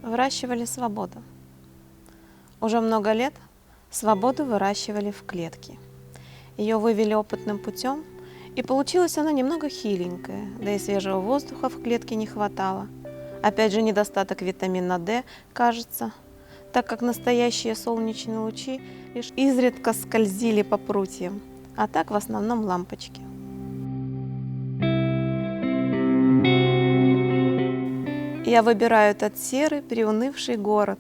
Vırащivali svobodu. Уже много лет Свободу выращивали в клетке. Ее вывели опытным путем, и получилась она немного хиленькая, да и свежего воздуха в клетке не хватало. Опять же недостаток витамина D, кажется, так как настоящие солнечные лучи лишь изредка скользили по прутьям, а так в основном лампочки. Я выбираю этот серый, приунывший город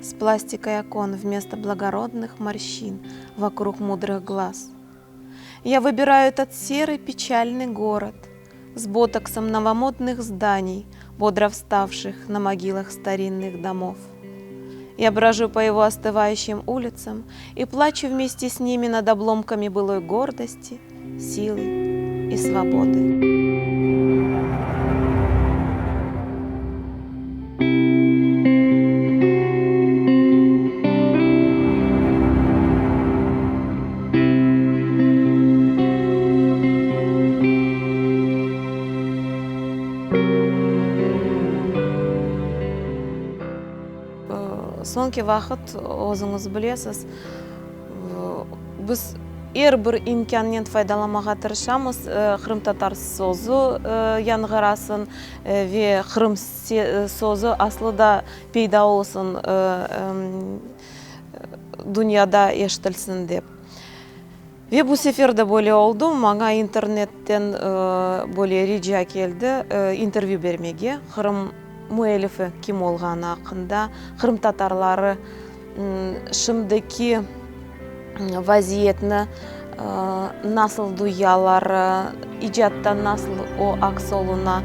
с пластикой окон вместо благородных морщин вокруг мудрых глаз. Я выбираю этот серый печальный город с ботоксом новомодных зданий, бодро вставших на могилах старинных домов. Я брожу по его остывающим улицам и плачу вместе с ними над обломками былой гордости, силы и свободы. Soñki vaqıt, özüñiz bilesiz, biz er bir imkânnen faydalanmağa tırışamız, qırımtatar sözü yañğırasın ve Qırım sözü aslı da peyda olsun, dünyada eşitilsin dep. Ve bu sefer de böyle oldı, maña internetten böyle rica keldi intervyü bermege, Qırım müellifi kim olğanı aqqında, qırımtatarları şimdiki vaziyetni nasıl duyalar, icatta nasıl o aks oluna.